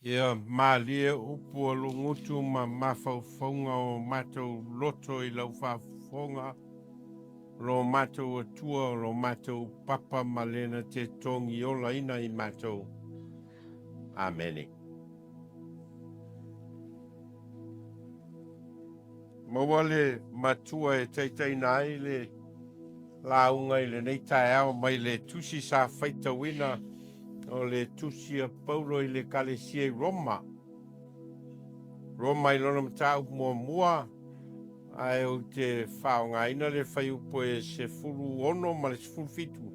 Ia malie upu o lugutu ma mafaufauga o matou loto i lau faafofoga, lo matou Atua, o lo matou Papa ma Lena te togiolaina i matou. Amene. Maua le matua e taitaiina ai le lauga i lenei taeao mai le tusi sa faitauina o le tusi a Paulo i le Ekalesia i Roma. Roma i lona mataupu muamua, ae ou te faaaogaina le fuaiupu e 16 ma le 17.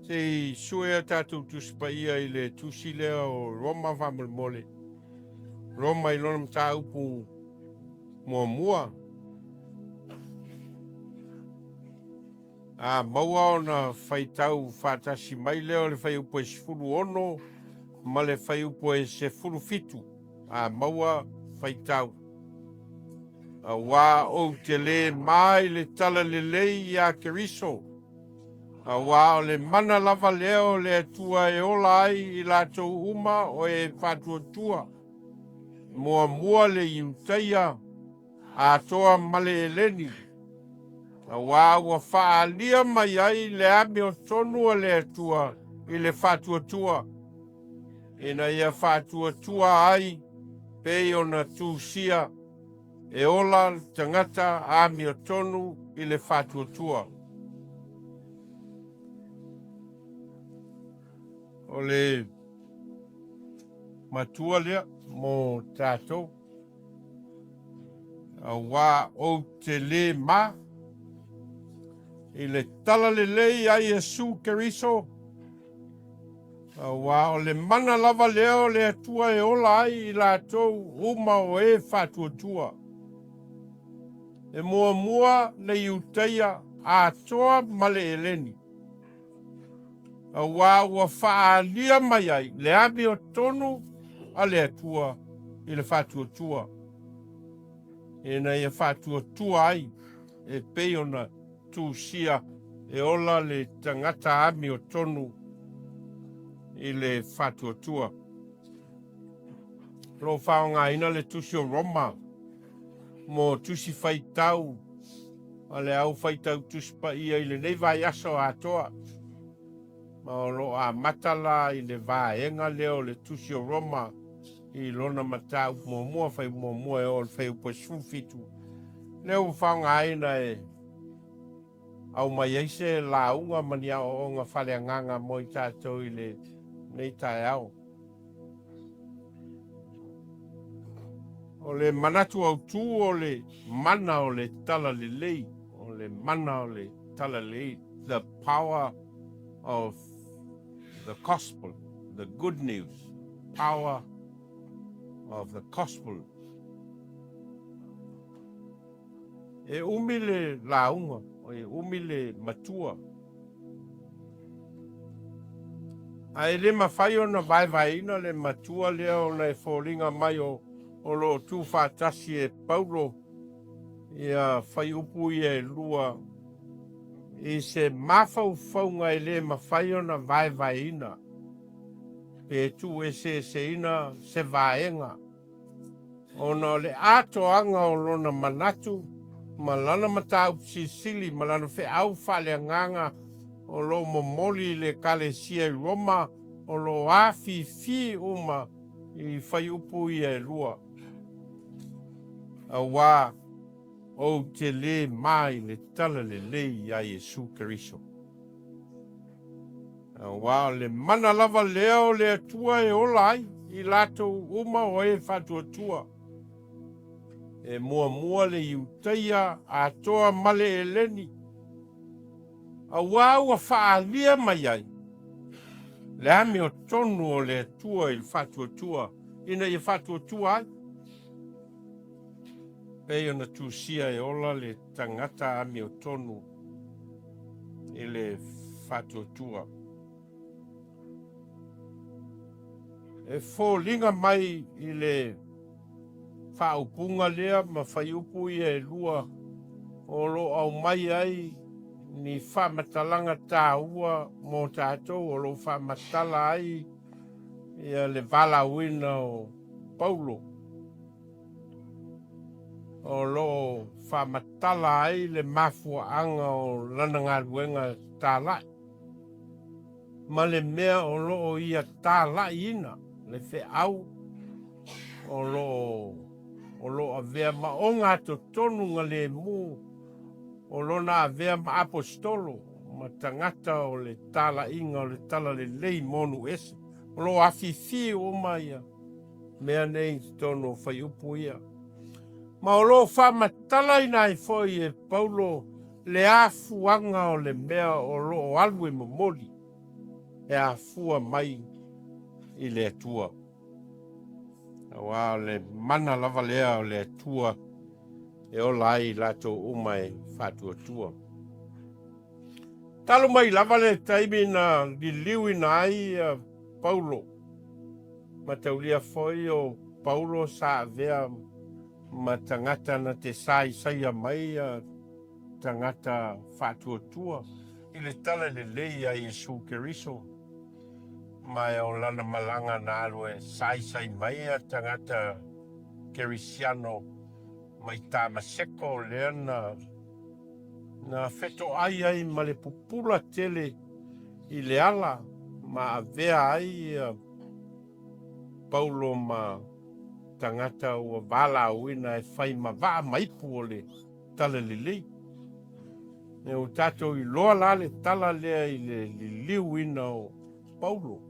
Se i sue a tatou Tusi Paia i le tusi lea o Roma faamolemole. Roma i lona mataupu muamua. A maua ona faitau faatasi mai lea o le fuaiupu e 16 ma le fuaiupu e 17. A maua faitau. Auā ou te lē ma i le talalelei iā Keriso, auā o le mana lava lea o le Atua e ola ai i latou uma o e faatuatua, muamua le Iutaia atoa ma le Eleni, auā ua faaalia mai ai le amiotonu a le Atua i le faatuatua, ina ia faatuatua ai pei ona tusia e ola le tagata amiotonu i le faatuatua. O le matua lea mo tatou. Auā ou te lē ma i le talalelei a Iesu Keriso, auā o le mana lava lea o le Atua e ola ai i latou uma o e faatuatua. E muamua le Iutaia atoa ma le Eleni. Auā ua faaalia mai ai le amiotonu a le Atua i le faatuatua, ina ia faatuatua ai e pei ona tusia e ola le tagata amiotonu i le faatuatua. O lo o faaaogaina le tusi o Roma mo tusi faitau a le au faitau Tusi Paia i lenei vaiaso atoa, ma o lo o amata la i le vaega lea o le tusi o Roma i lona mataupu muamua, fuaiupu muamua e oo i le fuaiupu e 17, lea ua faaaogaina e aumai ai se lauga ma ni aoaoga faaleagaga mo i tatou i lenei taeao. O le manatu autū o le mana o le talalelei, o le mana o le talalelei, the power of the gospel, the good news, power of the gospel. E umi le lauga, e umi le matua. Ae le mafai ona vaevaeina le matua lea ona e foliga mai o o lo o tuufaatasi e Paulo ia fuaiupu ia e lua i se mafaufauga e le mafai ona vaevaeina pe tuueseeseina se vaega. Ona o le atoaga o lona manatu ma lana mataupu silisili ma lana feau faaleagaga o lo o momoli i le Ekalesia i Roma o lo o afifi uma i fuaiupu ia e lua, Auā ou te lē ma i le talalelei iā Iesu Keriso. Auā o le mana lava lea o le Atua e ola ai i latou uma o e faatuatua, e muamua le Iutaia atoa ma le Eleni, auā ua faaalia mai ai le amiotonu o le Atua i le faatuatua, ina ia faatuatua ai, pei ona tusia e ola le tagata amiotonu i le faatuatua. E foliga mai i le faaupuga lea ma fuaiupu ia e lua o lo o aumai ai ni faamatalaga taua mo tatou o lo o faamatala ai ia le valaauina o Paulo o lo o faamatala ai le mafuaaga o lana galuega talai ma le mea o lo o ia talaiina le feau o lo o o lo o avea ma ogatotonu galemu o lona avea ma aposetolo ma tagata o le talaiga o le talalelei mo nuu ese. O lo o afifi uma ia mea nei i totonu o fuaiupu ia. Ma o lo o faamatalaina ai foi e Paulo le afuaga o le mea o lo o alu e momoli e afua mai i le Atua. Aua o le mana lava lea o le Atua e ola ai i latou uma e faatuatua. Talu mai lava le taimi na liliuina ai Paulo, mataulia foi o Paulo sa avea ma tagata na te saisaia mai tagata faatuatua i le tala lelei a Iesu Keriso. Ma o lana malaga na alu e saisai mai a tagata Kerisiano mai Tamaseko lea na na fetoai ai ma le pupula tele i le ala ma avea ai Paulo ma tagata ua valaauina e fai ma vaa ma ipu o le talalelei. E ua tatou iloa la le tala lea i le liliuina o Paulo,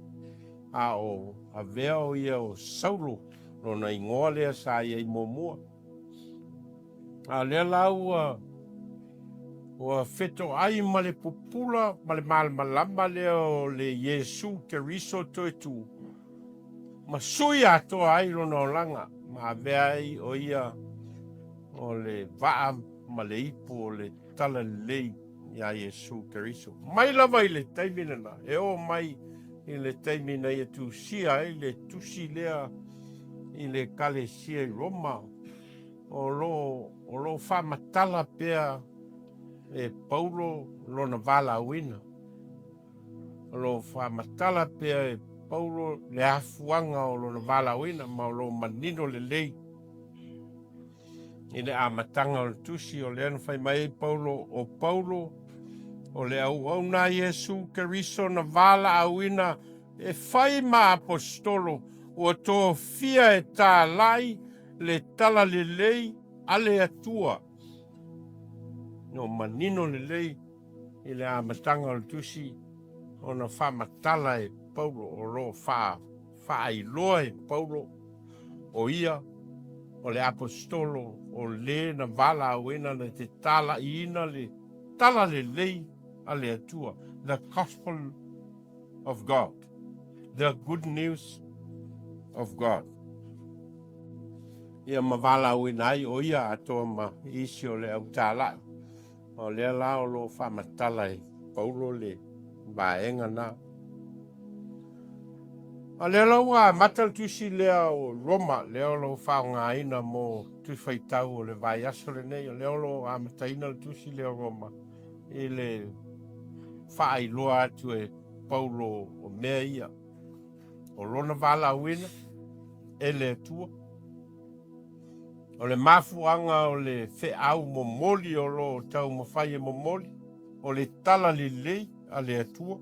a o avea o ia o Saulo, lona igoa lea sa i ai muamua. A o lea la ua ua fetoai ma le pupula ma le malamalama lea o le Iesu Keriso toe tu, ma sui atoa ai lona olaga, ma avea ai o ia o le vaa ma le ipu o le talalelei iā Iesu Keriso. Mai lava i le taimi lena, e oo mai i le taimi na ia tusia ai le tusi lea i le Ekalesia i Roma, o lo o lo o faamatala pea e Paulo lona valaauina. O lo o faamatala pea e Paulo le afuaga o lona valaauina ma o lo o manino lelei i le amataga o le tusi o lea na fai mai ai Paulo, o Paulo o le auauna a Iesu Keriso na valaauina e fai ma aposetolo ua tofia e talai le talalelei a le Atua. No manino lelei i le amataga o le tusi ona faamatala e Paulo o lo o faailoa e Paulo o ia o le aposetolo o le na valaauina na te talaiina le talalelei a le Atua, the gospel of God, the good news of God. Ia ma valaauina ai o ia atoa ma isi o le au talai. O lea la o lo o faamatala e Paulo le vaega na. A lea la ua amata le tusi lea o Roma, lea o lo o faaaogaina mo Tusi Faitau o le vaiaso lenei, o lea o lo o amataina le tusi lea o Roma i le faailoa atu e Paulo o mea ia, o lona valaauina e le Atua, O le mafuaaga o le feau momoli o lo o taumafai e momoli, o le talalelei a le Atua,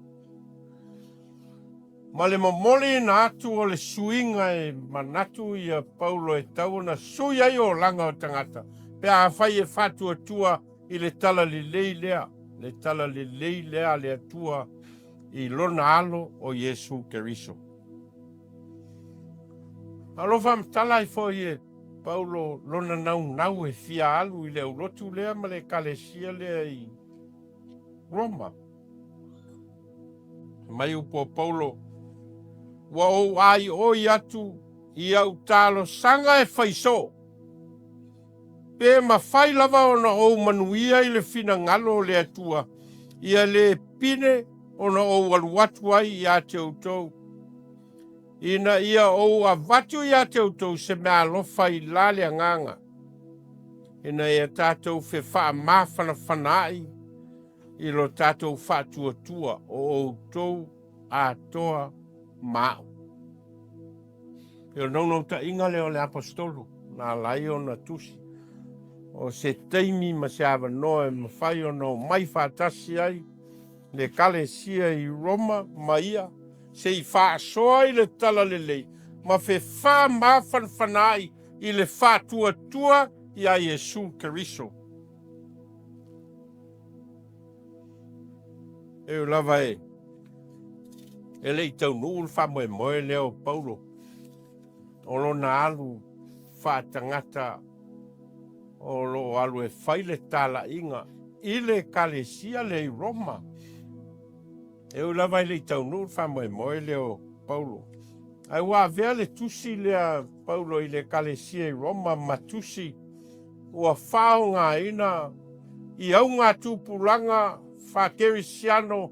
ma le momoliina atu o le suiga e manatu ia Paulo e tau ona sui ai olaga o tagata pe afai e faatuatua i le talalelei lea, le talalelei lea a le Atua i lona Alo o Iesu Keriso. Alofa matala ai foi e Paulo lona naunau e fia alu i le aulotu lea ma le ekalesia lea i Roma. Mai upu o Paulo, Ua ou aioi atu i au talosaga e fai soo, pe mafai lava ona ou manuia i le finagalo o le Atua, ia le pine ona ou alu atu ai ia te outou, ina ia ou avatu ia te outou se meaalofa i la le agaga, ina ia tatou fefaamafanafanaai i lo tatou faatuatua o outou atoa ma au. E o le naunautaiga lea o le Aposetolo na ala ai ona tusi, o se taimi ma se avanoa e mafai ona omai faatasi ai le Ekalesia i Roma ma ia, se i faasoa ai le talalelei ma fefamafanafanaai i le faatuatua iā Iesu Keriso. E ui lava e e le i taunuu le faamoemoe lea o Paulo o lona alu faatagata o lo o alu e fai le talaiga i le Ekalesia lea i Roma. E ui lava e le i taunuu le faamoemoe lea o Paulo, ae ua avea le tusi lea a Paulo i le Ekalesia i Roma ma tusi ua faaaogaina i augatupulaga faakerisiano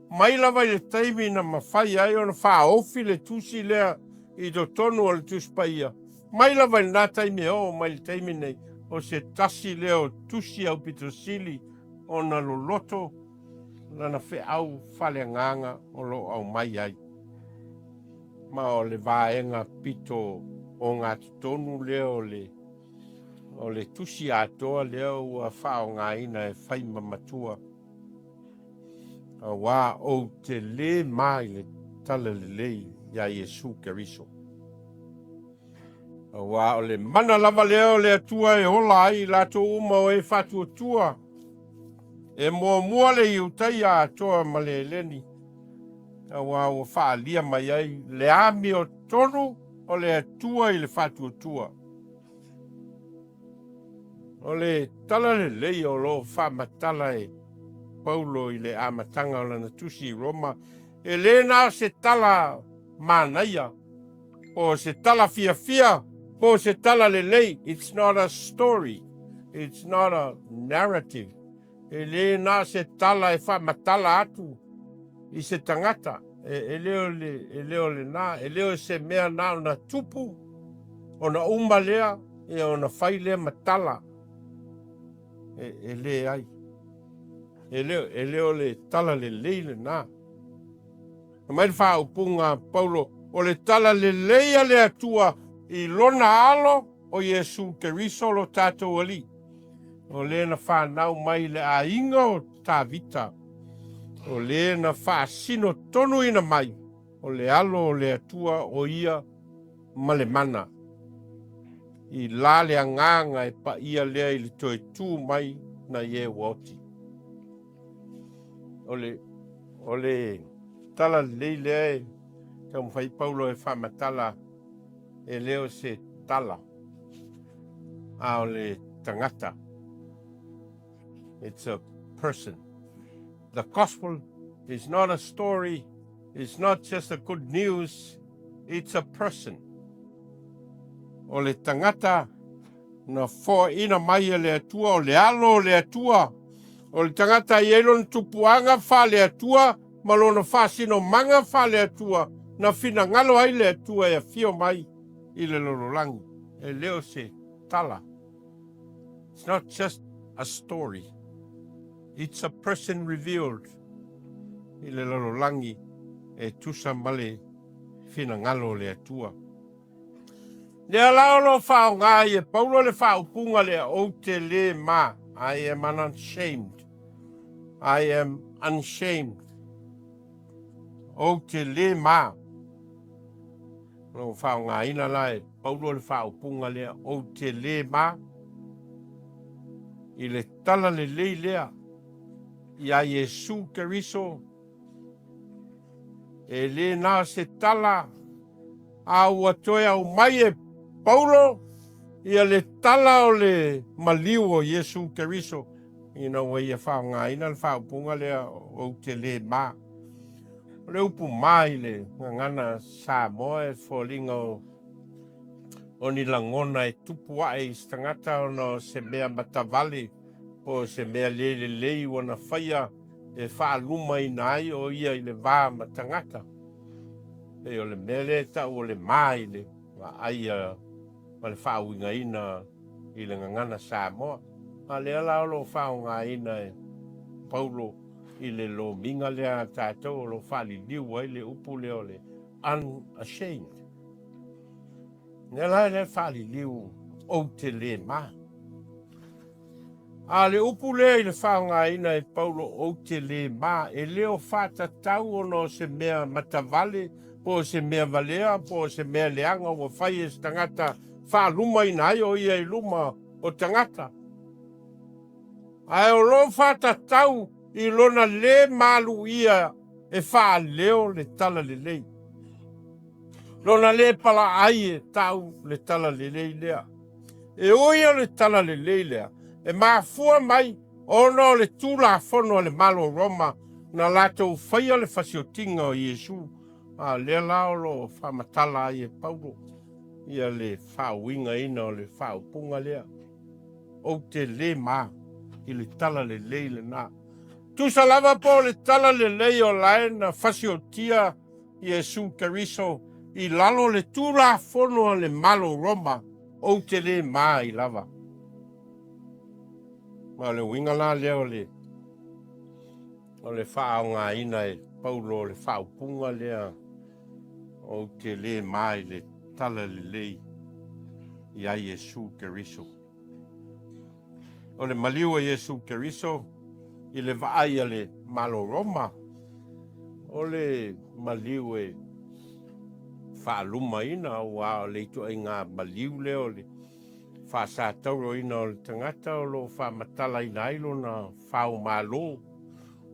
mai lava i le taimi na mafai ai ona faaofi le tusi lea i totonu o le Tusi Paia. Mai lava i lena taimi e oo mai i le taimi nei, o se tasi lea o tusi aupito sili ona loloto lana feau faaleagaga o lo o aumai ai. Ma o le vaega pito ogatotonu lea o le o le tusi atoa lea ua faaaogaina e fai ma matua, auā ou te lē ma i le talalelei iā Iesu Keriso. Auā o le mana lava lea o le Atua e ola ai i latou uma o e faatuatua, e muamua le Iutaia atoa ma le Eleni, auā ua faaalia mai ai le amiotonu o le Atua i le faatuatua. O le talalelei o lo o faamatala e Paulo i le amataga o lana tusi i Roma, e le na o se tala manaia, po o se tala fiafia, po o se tala lelei, it's not a story, it's not a narrative. E le na o se tala e faamatala atu i se tagata, e, e le o le, e le o lena, e le o se mea na ona tupu, ona uma lea, ia ona fai lea ma tala. E, e leai. E le, e le o le tala lelei lena. Fai mai le faaupuga a Paulo, o le tala lelei a le Atua i lona Alo o Iesu Keriso lo tatou Alii, o le na fanau mai i le aiga o Tavita, o le na faasino tonuina mai o le Alo o le Atua o ia ma le mana, i la le agaga e paia lea i le toe tu mai nai e ua oti. O le, o le tala lelei lea e taumafai Paulo e faamatala e le o se tala, a o le tagata. It's a person. The gospel is not a story, it's not just a good news, it's a person. O le tagata Na foaina mai e le Atua, o le Alo o le Atua, o le tagata e i ai lona tupuaga faale-Atua ma lona faasinomaga faale-Atua, na finagalo ai le Atua e afio mai i le lalolagi. E le o se tala. It's not just a story. It's a person revealed i le lalolagi e tusa ma le finagalo o le Atua. Lea la o lo o faaaoga ai e Paulo le faaupuga lea, Ou te lē ma, I am unashamed, I am unshamed, Ou te lē ma. O lo o faaaogaina la e Paulo le faaupuga lea, Ou te lē ma, i le tala lelei lea iā Iesu Keriso, E lē na o se tala, a ua toe aumai e Paulo ia le tala o le maliu o Iesu Keriso, ina ua ia faaaogaina le faaupuga lea, Ou te lē ma. O le upu ma i le gagana Samoa e foliga o o ni lagona e tupu ae i se tagata ona o se mea matavale po o se mea lē lelei ua na faia e faalumaina ai o ia i le va ma tagata. Pei o le mea lea e tau o le ma i le vaai ma le faauigaina i le gagana Samoa. A lea la o lo o faaaogaina e Paulo i le lomiga lea a tatou o lo o faaliliu ai le upu lea o le unashamed. Lea la e faaliliu ou te le ma. A o le upu lea i le faaaogaina e Paulo ou te le ma, e le o faatatau ona o se mea matavale po o se mea valea po o se mea leaga ua fai e se tagata faalumaina ai o ia i luma o tagata. Ae o lo o faatatau i lona le maluia e faaleo le tala lelei. Lona le palaai e tau le tala lelei lea. E ui o le tala lelei lea, e mafua mai ona o le tulafono a le Malo o Roma na latou faia le fasiotiga o Iesu, a o lea la o lo o faamatala ai e Paulo ia le faauigaina o le faaupuga lea. Ou te le ma i le tala lelei lena. Tusa lava po o le tala lelei o lae na fasiotia Iesu Keriso i lalo o le Tulafono a le Malo o Roma, ou te le ma ai lava. Ma o le uiga la lea o le o le faaaogaina e Paulo o le faaupuga lea ou te le ma i le tala lelei iā Iesu Keriso. O le maliu o Iesu Keriso i le vaai a le Malo Roma, o le maliu e faalumaina aua o le ituaiga maliu lea o le faasatauroina o le tagata o lo o faamatalaina ai lona faumalo,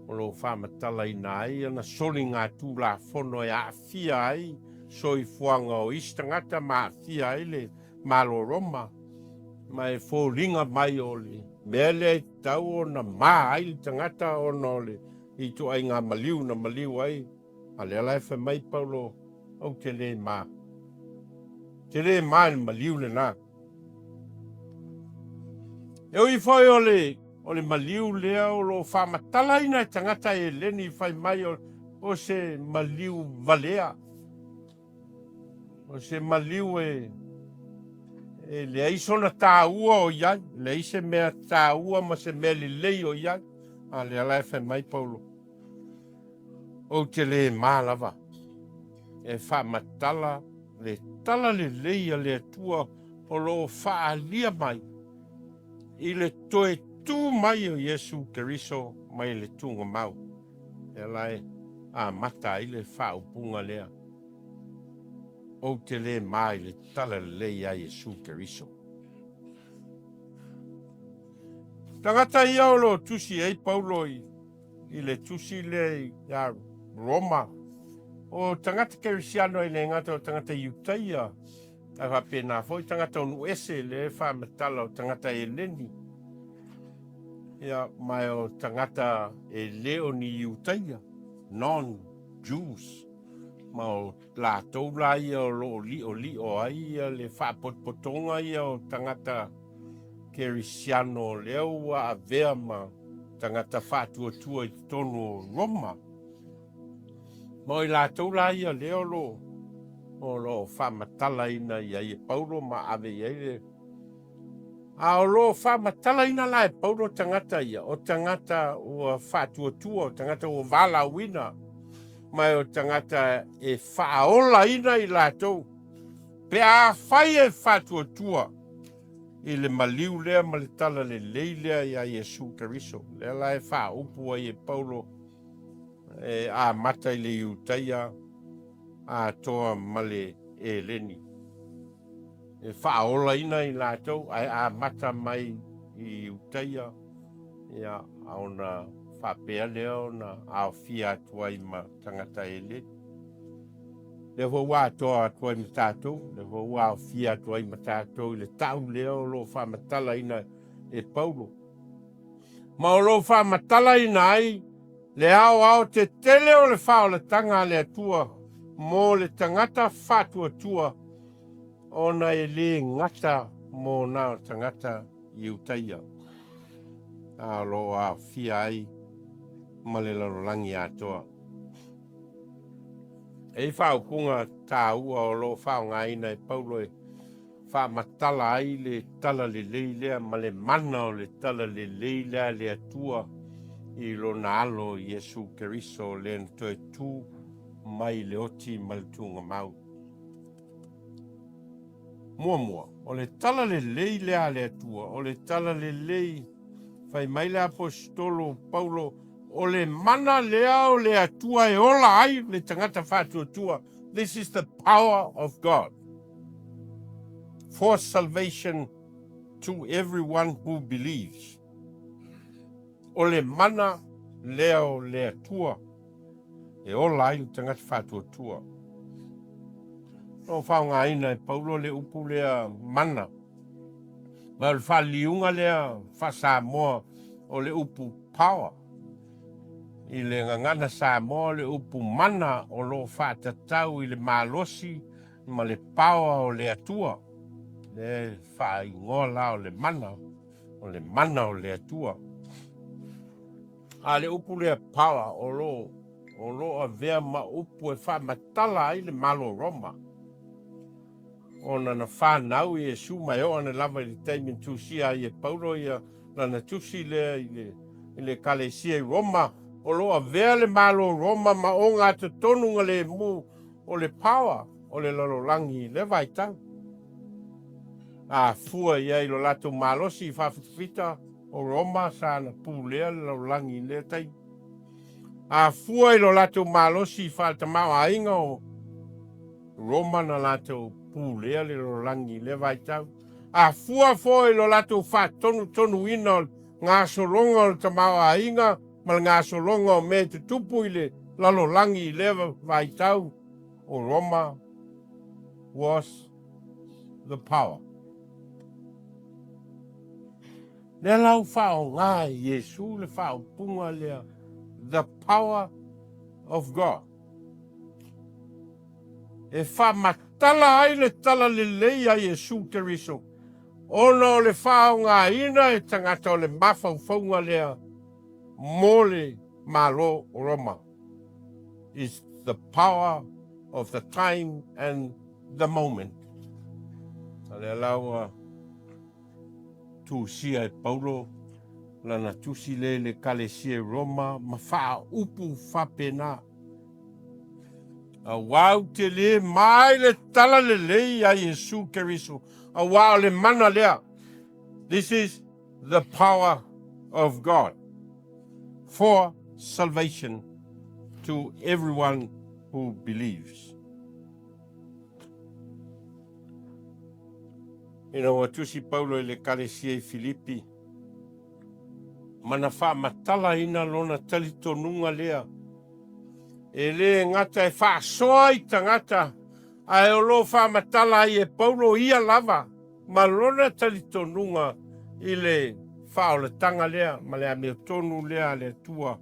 o lo o faamatalaina ai ana soligatulafono e aafia ai soifuaga o isi tagata ma aafia ai le Malo Roma, ma e foliga mai o le mea lea e tatau ona ma ai le tagata ona o le ituaiga maliu na maliu ai, a lea la e fai mai Paulo, ou te le ma. Te le ma i le maliu lena. E ui foi o le, o le maliu lea o lo o faamatalaina e tagata Eleni fai mai o, o se maliu valea. O se maliu e, e leai sona taua o i ai, leai se mea taua ma se mea lelei o i ai. A lea la e fai mai Paulo, ou te le ma lava e faamatala le tala lelei a le Atua o lo o faaalia mai i le toe tu mai o Iesu Keriso mai le tuugamau. Lea la e amata ai le faaupuga lea, Ou te le ma i le tala lelei iā Iesu Keriso. Tagata ia o lo o tusi ai Paulo i, i le tusi lea iā Roma, o tagata Kerisiano e le gata o tagata Iutaia, ae faapena foi tagata o nuu ese lea e faamatala o tagata Eleni. Ia, ma o tagata e le o ni Iutaia, non-Jews, ma o latou la ia o lo o liʻoliʻo ai ia le faapotopotoga ia o tagata Kerisiano lea ua avea ma tagata faatuatua i totonu o Roma. Ma o i latou la ia lea o lo o lo o faamatalaina i ai e Paulo ma ave i ai le A o lo o faamatalaina la e Paulo tagata ia, o tagata ua faatuatua, o tagata ua valaauina, ma o tagata e faaolaina i latou, pe afai e faatuatua i le maliu lea ma le tala lelei lea iā Iesu Keriso. Lea la e faaupu ai e Paulo e amata i le Iutaia atoa ma le Eleni. E faaolaina i latou ae amata mai i Iutaia, ia, ona faapea lea ona aofia atu ai ma tagata Eleni. Lea foi ua atoa atu ai ma tatou, lea foi ua aofia atu ai ma tatou i le tau lea o lo o faamatalaina e Paulo. Ma o lo o faamatalaina ai le aoaotetele o le faaolataga a le Atua mo le tagata faatuatua ona e le gata mo na o tagata Iutaia, a o lo o aofia ai ma le lalolagi atoa. E i faaupuga taua o lo o faaaogaina e Paulo e faamatala ai le tala lelei lea ma le mana o le tala lelei lea a le Atua i lona Alo Iesu Keriso lea na toe tu mai le oti ma le tuugamau. Muamua, o le talalelei lea a le Atua, o le talalelei, fai mai le Aposetolo o Paulo, o le mana lea o le Atua e ola ai le tagata faatuatua. This is the power of God for salvation to everyone who believes. O le mana lea o le Atua e ola ai le tagata faatuatua. O faaaogaina e Paulo le upu lea mana. Ma o le faaliliuga lea faa-Samoa o le upu power. I le gagana Samoa o le upu mana o lo o faatatau i le malosi ma le power o le Atua. Le faaigoa la o le mana, o le mana o le Atua. A le upu lea power o lo o lo avea ma upu e faamatala ai le Malo o Roma. Ona na fanau Iesu ma e oo ane lava i le taimi na tusia ai e Paulo ia lana tusi lea i le i le Ekalesia i Roma, o lo o avea le Malo o Roma ma ogatotonu lemu o le power o le lalolagi i lea vaitau. A fua i ai lo latou malosi i faafitafita o Roma sa na pulea le lalolagi i lea taimi. A fua i lo latou malosi i faaletamaoaiga o Roma na latou pulea le lalolagi i lea vaitau. A fua foi i lo latou faatonutonuina o le gasologa o le tamaoaiga ma le gasologa o mea e tutupu i le lalolagi i lea vaitau, o Roma was the power. Lea la ua faaaoga e Iesu le faaupuga lea, the power of God. E faamatala ai le talalelei a Iesu Keriso, ona o le faaaogaina e tagata o le mafaufauga lea mo le Malo o Roma. Is the power of the time and the moment. A lea la ua tusia e Paulo lana tusi lea i le Ekalesia i Roma ma faaupu faapena, Auā ou te lē ma i le talalelei a Iesu Keriso, auā o le mana lea. This is the power of God for salvation to everyone who believes. Ina ua tusi Paulo i le Ekalesia i Filipi, ma na faamatalaina lona talitonuga lea, e lē gata e faasoa i tagata, ae o lo o faamatala ai e Paulo ia lava ma lona talitonuga i le faaolataga lea ma le amiotonu lea a le Atua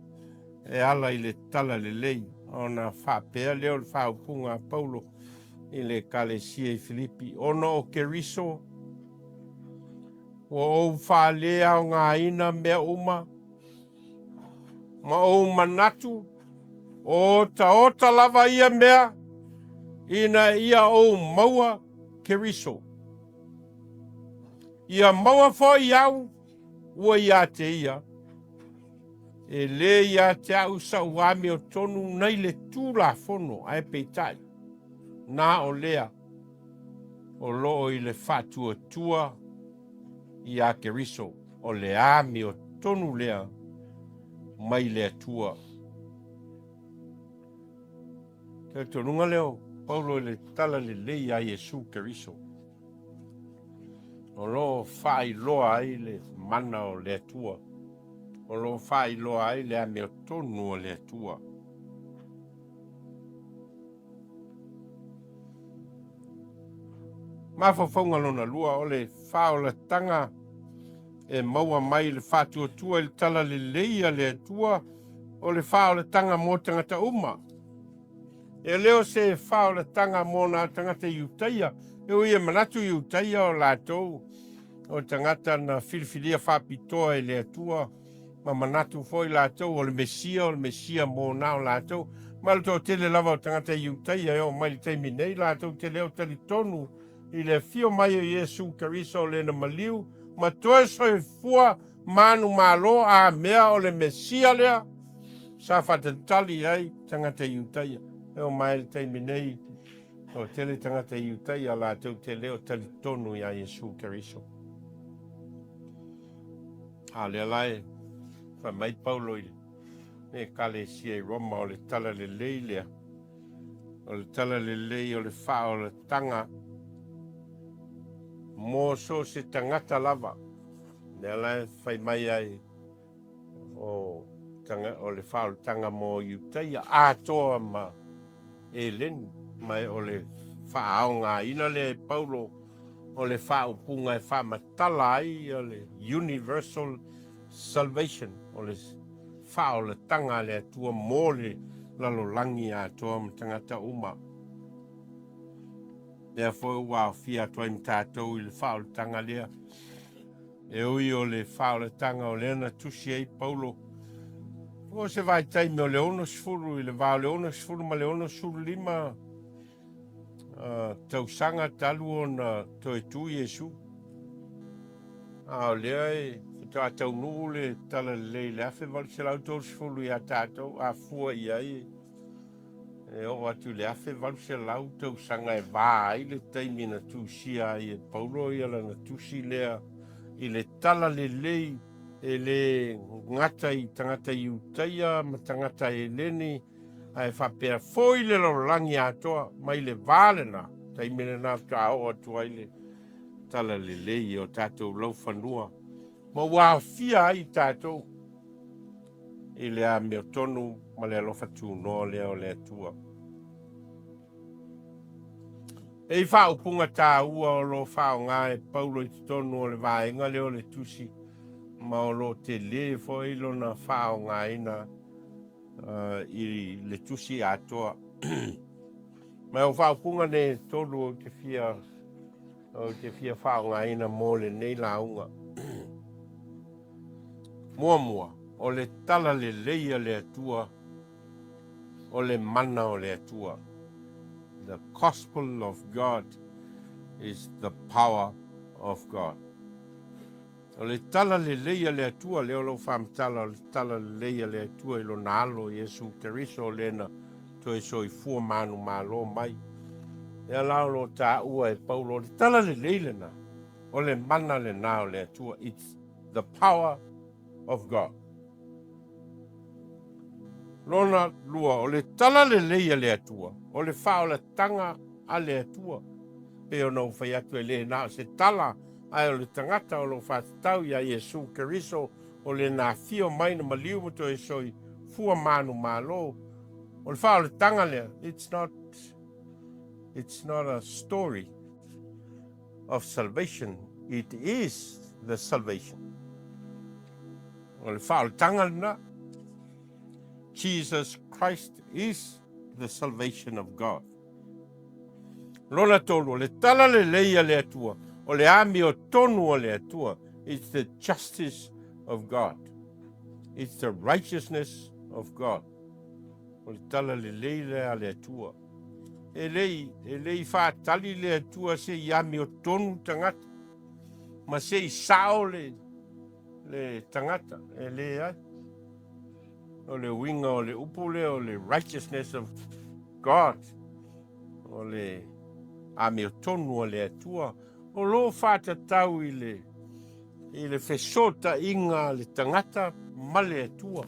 e ala i le talalelei, ona faapea lea o le faaupuga a Paulo i le Ekalesia i Filipi, ona o Keriso, ua ou faaleaogaina mea uma, ma ou manatu, o otaota lava ia mea, ina ia ou maua Keriso. Ia maua foi au ua ia te ia, e lē ia te a'u sa'u amiotonu nai le Tulafono, ae peitai, na o lea o loo i le faatuatua iā Keriso, o le amiotonu lea mai le Atua. Talitonuga lea o Paulo i le talalelei a Iesu Keriso, o lo o faailoa ai le mana o le Atua, o lo o faailoa ai le amiotonu o le Atua. Mafaufauga lona lua, o le faaolataga e maua mai i le faatuatua i le talalelei a le Atua, o le faaolataga mo tagata uma. E le o se faaolataga mo nā tagata Iutaia, e ui e manatu Iutaia o latou o tagata na filifilia faapitoa e le Atua, ma manatu foi latou o le Mesia, o le Mesia mo na o latou. Ma le toatele lava o tagata Iutaia e oo mai le taimi nei, latou te le o talitonu i le afio mai o Iesu Keriso o lena maliu ma toe soifua manumalo a mea o le Mesia lea sa faatalitali ai tagata Iutaia. E oo mai le taimi nei, Toatele tagata Iutaia latou te le o talitonu iā Iesu Keriso. A o lea la e fai mai Paulo i le Ekalesia i Roma, o le tala lelei lea, o le tala lelei o le faaolataga mo so o se tagata lava. Lea la e fai mai ai o, o le faaolataga mo Iutaia atoa ma Eleni, ma o le faaaogaina lea e Paulo o le faaupuga e faamatala ai o le universal salvation, o le faaolataga a le Atua mo le lalolagi atoa ma tagata uma. Lea foi ua aofia atu ai ma tatou i le faaolataga lea. E ui o le faaolataga o lea na tusi ai Paulo, o se vaitaimi o le 60 i le va o le 60 ma le 65 tausaga talu ona toe tu Iesu. A o lea e faatoa taunuu le Talalelei i le 1830 iā tatou, a fua i ai e oo atu i le 1800 tausaga e va ai le taimi na tusia ai e Paulo ia lana tusi lea i le Talalelei e le gata i tagata Iutaia ma tagata Eleni, ae faapea foi le lalolagi atoa mai le va lena taimi lena faatoa oo atu ai le Talalelei i o tatou laufanua ma ua aofia ai tatou i le amiotonu ma le alofa tunoa lea o le Atua. E i faaupuga taua o lo o faaaoga e Paulo i totonu o le vaega lea o le tusi, ma o lo o tele foi lona faaaogaina i le tusi atoa. Ma o faaupuga nei e tolu ou te fia ou te fia faaaogaina mo lenei lauga. Muamua, o le tala lelei a le Atua, o le mana o le Atua. The gospel of God is the power of God. O le tala lelei a le Atua, lea o lou faamatala o le tala lelei a le Atua i lona Alo Iesu Keriso o le na toe soifua manumalo mai. Lea la o lo o taua e Paulo, o le tala lelei lena, o le mana lena o le Atua. It's the power of God. Lona lua, o le tala lelei a le Atua, o le faaolataga a le Atua. Pei ona ou fai atu e le na o se tala, ae o le tagata o lo o faatatau iā Iesu Keriso, o le na afio mai na maliu ma toe soifua manumalo. O le faaolataga lea, it's not, it's not a story of salvation, it is the salvation. O le faaolataga lena. Jesus Christ is the salvation of God. Lona tolu, o le tala lelei a le Atua, o le amiotonu a le Atua. It's the justice of God. It's the righteousness of God. O le tala lelei lea a le Atua. E le i, e le i faatali le Atua se i amiotonu tagata, ma se i sao le, le tagata, e leai. O le uiga o le upu lea o le righteousness of God, o le amiotonu a le Atua, o lo o faatatau i le, i le fesootaiga a le tagata ma le Atua.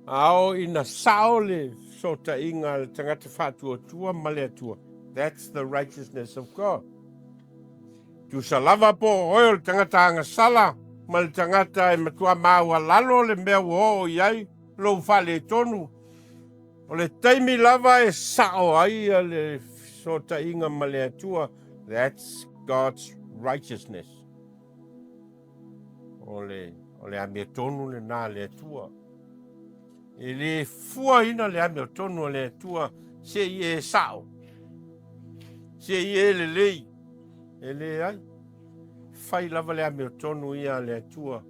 A oo ina sao le fesootaiga a le tagata faatuatua ma le Atua, that's the righteousness of God. Tusa lava po o oe o le tagata agasala ma le tagata e matua maualalo le mea ua oo i ai lou faaletonu, o le taimi lava e sao ai le fesootaiga ma le Atua, that's God's righteousness. O le, o le amiotonu lena a le Atua. E le fuaina le amiotonu a le Atua se i e sao, se i e lelei, e leai. Fai lava le amiotonu ia a le Atua,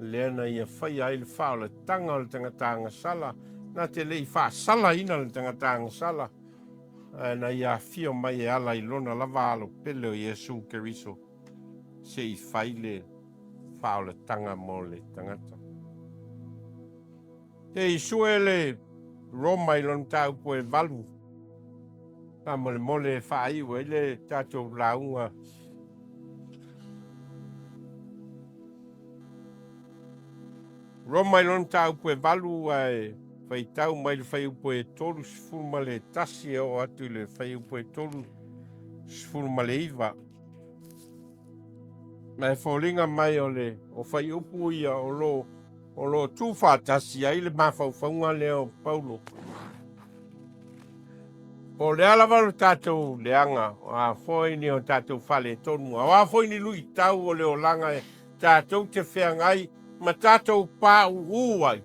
lea na ia faia ai le faaolataga o le tagata agasala, na te le i faasalaina le tagata agasala, ae na ia afio mai e ala i lona lava alo pele o Iesu Keriso, se i fai le faaolataga mo le tagata. Te i sue le Roma i lona mataupu e 8. Faamolemole e faaiu ai le tatou lauga. Roma i lona mataupu e 8 ae faitau mai le fuaiupu e 31 e oo atu i le fuaiupu e 39. Ma e foliga mai o le o fuaiupu ia o lo o lo o tuufaatasi ai le mafaufauga lea o Paulo. Po o le a lava lo tatou leaga, o a foi ni o tatou faaletonu, a o a foi ni luitau o le olaga e tatou te feagai ma tatou pauu ai,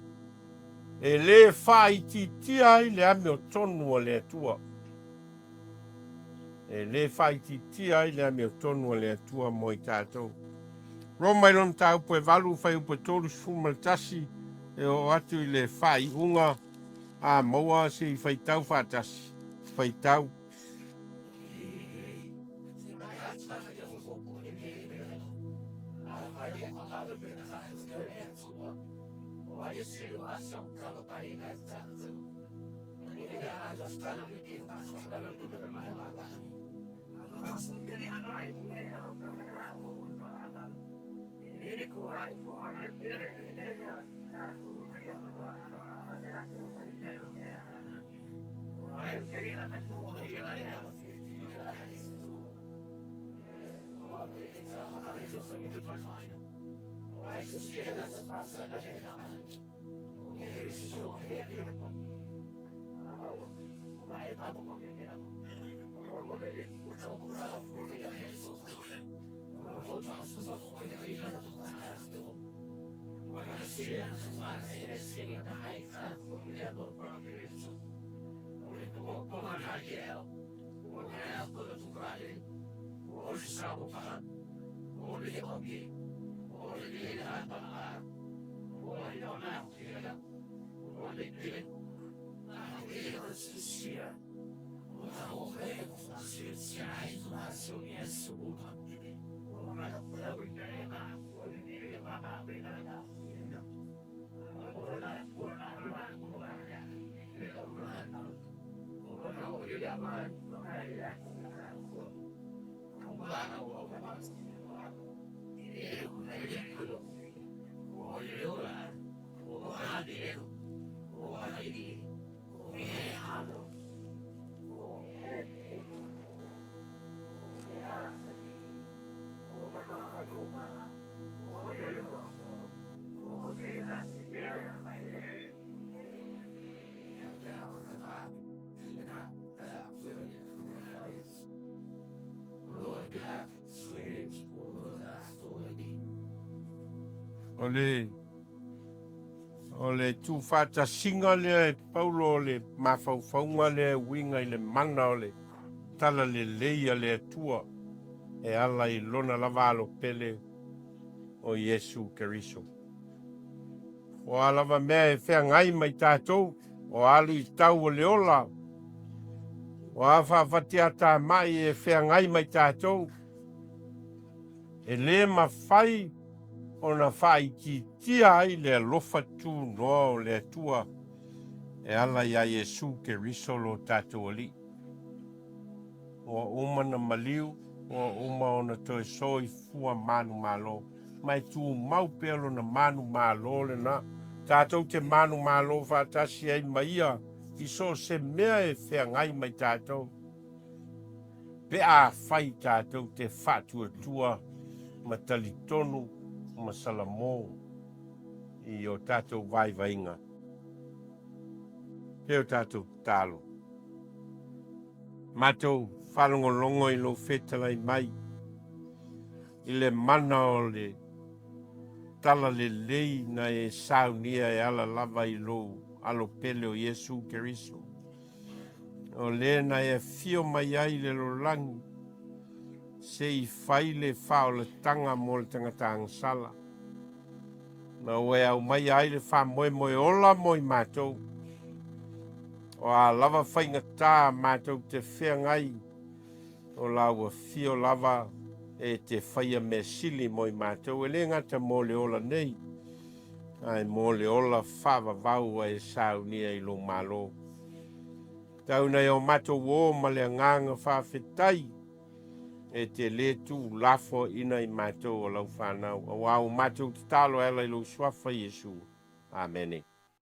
e lē faaitiitia ai le amiotonu a le Atua. E lē faaitiitia ai le amiotonu a le Atua mo i tatou. Roma i lona mataupu e 8, fuaiupu e 31 e oo atu i le faaiuga a maua se i faitau faatasi. Faitau. O le o le tuufaatasiga lea e Paulo o le mafaufauga lea e uiga i le mana o le talalelei a le Atua e ala i lona lava alopele o Iesu Keriso. O a lava mea e feagai ma i tatou, o a luitau o le ola, o a faafatiatamai e feagai ma i tatou, e lē mafai ona faaitiitia ai le alofa tunoa o le Atua e ala iā Iesu Keriso lo tatou Alii. Ua uma na maliu, ua uma ona toe soifua manumalo, ma e tumau pea lona manumalo lena. Tatou te manumalo faatasi ai ma ia i so o se mea e feagai ma i tatou, pe afai tatou te faatuatua ma talitonu ma salamo i o tatou vaivaiga. Pe o tatou tatalo. Matou faalogologo i lou fetalai mai i le mana o le talalelei na e saunia e ala lava i lou alopele o Iesu Keriso. O le na e afio mai ai i le lalolagi se i fai le faaolataga mo le tagata agasala. Ma ua e aumaia ai le faamoemoe ola mo i matou. O a lava faigata matou te feagai, o la ua fio lava e te faia mea sili mo i matou, e le gata mo le ola nei, ae mo le ola faavavau ua e saunia i lou Malo. Tau ina ia o matou o ma le agaga faafetai e te le tuulafoaiina i matou o lau fanau, auā ua matou tatalo e ala i lou Suafa Iesu. Amene.